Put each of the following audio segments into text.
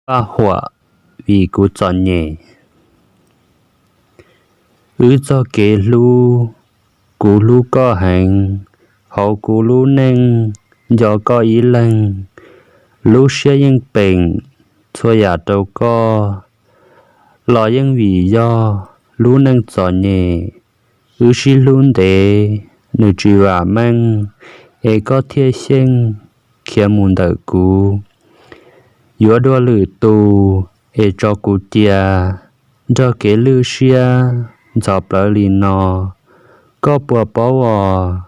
Paj huam vim kuv txom nyem. Wb txoj kev hlub, kuv hlub koj heev. Hauv kuv lub neej nco koj ib leeg, lub siab yeej peem txhua yam rau koj, los yeej vim yog lub neej txom nyem. Wb sib hlub ntev, nws tsis vam meej, es koj thiaj xyeej khiav mus ntawm kuv. Yuav dua lwm tus, es tso kuv cia, nrog kev lwj siab ntxhov plawv li no. Koj puas paub os,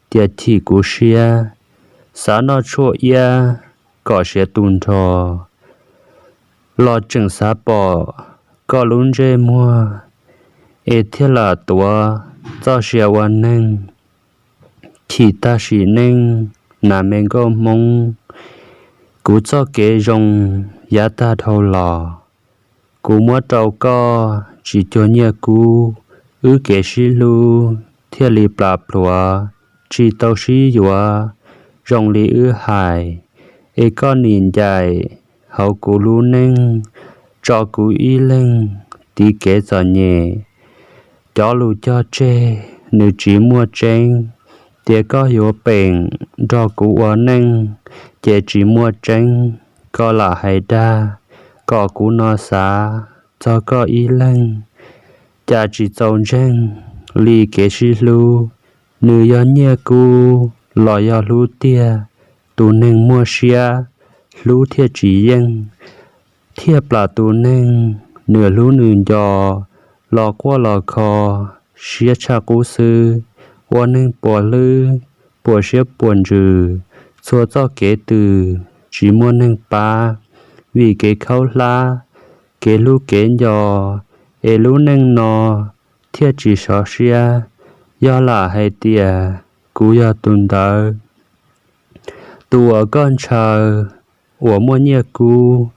tias chim kuv siab, xav noj tshuaj iab kom siav tu nrho, los tseem xav pom koj lub ntsej muag, es thiaj lam tuav txoj sia ua neeg. Chim tag sim neej, nas me nkauj Hmoob, kuv txoj kev zoo yav tag dhau los. Kuv muab rau koj tsis cuag nyiaj kub, wb kev sib hlub thiaj li plas plhuav, tsis tau sib yuav zoo li wb hais. Es koj nim ncaim hauv kuv lub neej, tso kuv ib leeg tiv kev txom nyem. Cov lus cog tseg nws tsis muaj tseeb, tias koj yuav peem nrog kuv ua neej, ces tsis muaj tseeb. Koj lam hais dag kom kuv no xav txog koj ib leeg, cas tsis txaus ntseeg li kev sib hlub. Nws yog nyiaj kub los yog hlub tiag, tus neeg muaj siab hlub thiaj tsis yeej, thiaj plam tus neeg nws hlub nws nco los quaj los kho siab tshaj qub xwb. Ua neeg puas hlwb, puas siab puas ntsws, txhua txoj kev twg tsis muaj neeg pab, vim kev khaub hlab, kev hlub kev nco, es lub neej no thiaj tsis sov siab. Yog lam hais tias kuv yog tus ntawd, tus uas koj ntshaw uas muaj nyiaj kub,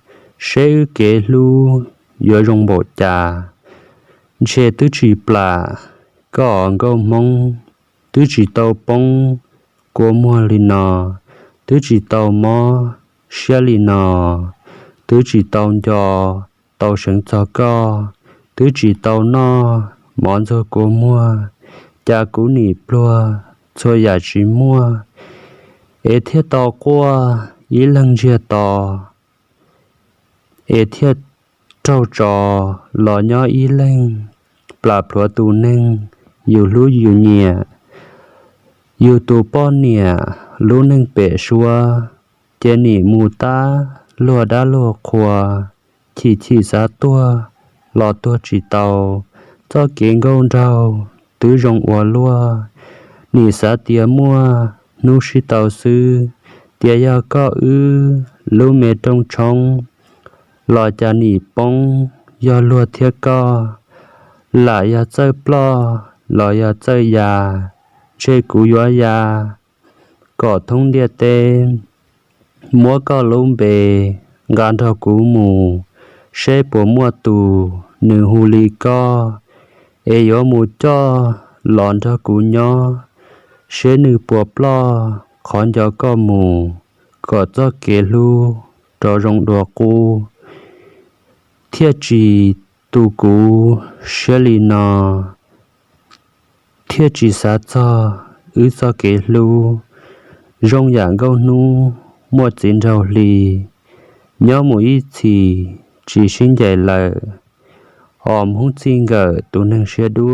seb wb kev hlub yuav zoo npaum cas. Ntshe twb tsis plam koj os nkauj Hmoob, twb tsis tau poob kua muag li no, twb tsis tau mob siab li no, twb tsis tau nco tau seev txog koj, twb tsis tau noj mov ntxuag kua muag, cas kuv nim pluag txhua yam tsis muaj, es thiaj tau quaj ib leeg ntsiag to, es thiaj raug tso los nyob ib leeg, plam plhuav tus neeg yus hlub yus nyiam, yus tus poj niam lub neej pem suab, ces nim mus tab luag dab luag qhua, chim chim xav tuag los tuag tsis tau. Txoj kev nkauj nraug twb zoo ua luaj, nim xav tias muaj hnub sib tau xwb, tias yog koj wb lub me rooj tshoob, los cas nim poob yog luag thiab koj, lam yog txawj ploj los yog txawj ya, ntshe kuv yuav ya kom thoob ntiaj teb. Muab koj lub npe nqa nrog kuv mus, seb puas muaj tus nws hu li koj, es yuav mus coj los nrog kuv nyob, seb nws puas ploj qhov nco koj mus, kom txoj kev hlub rov zoo dua qub, thiaj tsis tu kuv siab li no, thiaj tsis xav txog wb txoj kev hlub. Zoo yam nkauj hnub muaj txiv nraug hli, nyob mus ib txhis tsis sib ncaim lawm, os Hmoob txij nkawm tus neeg siab dub.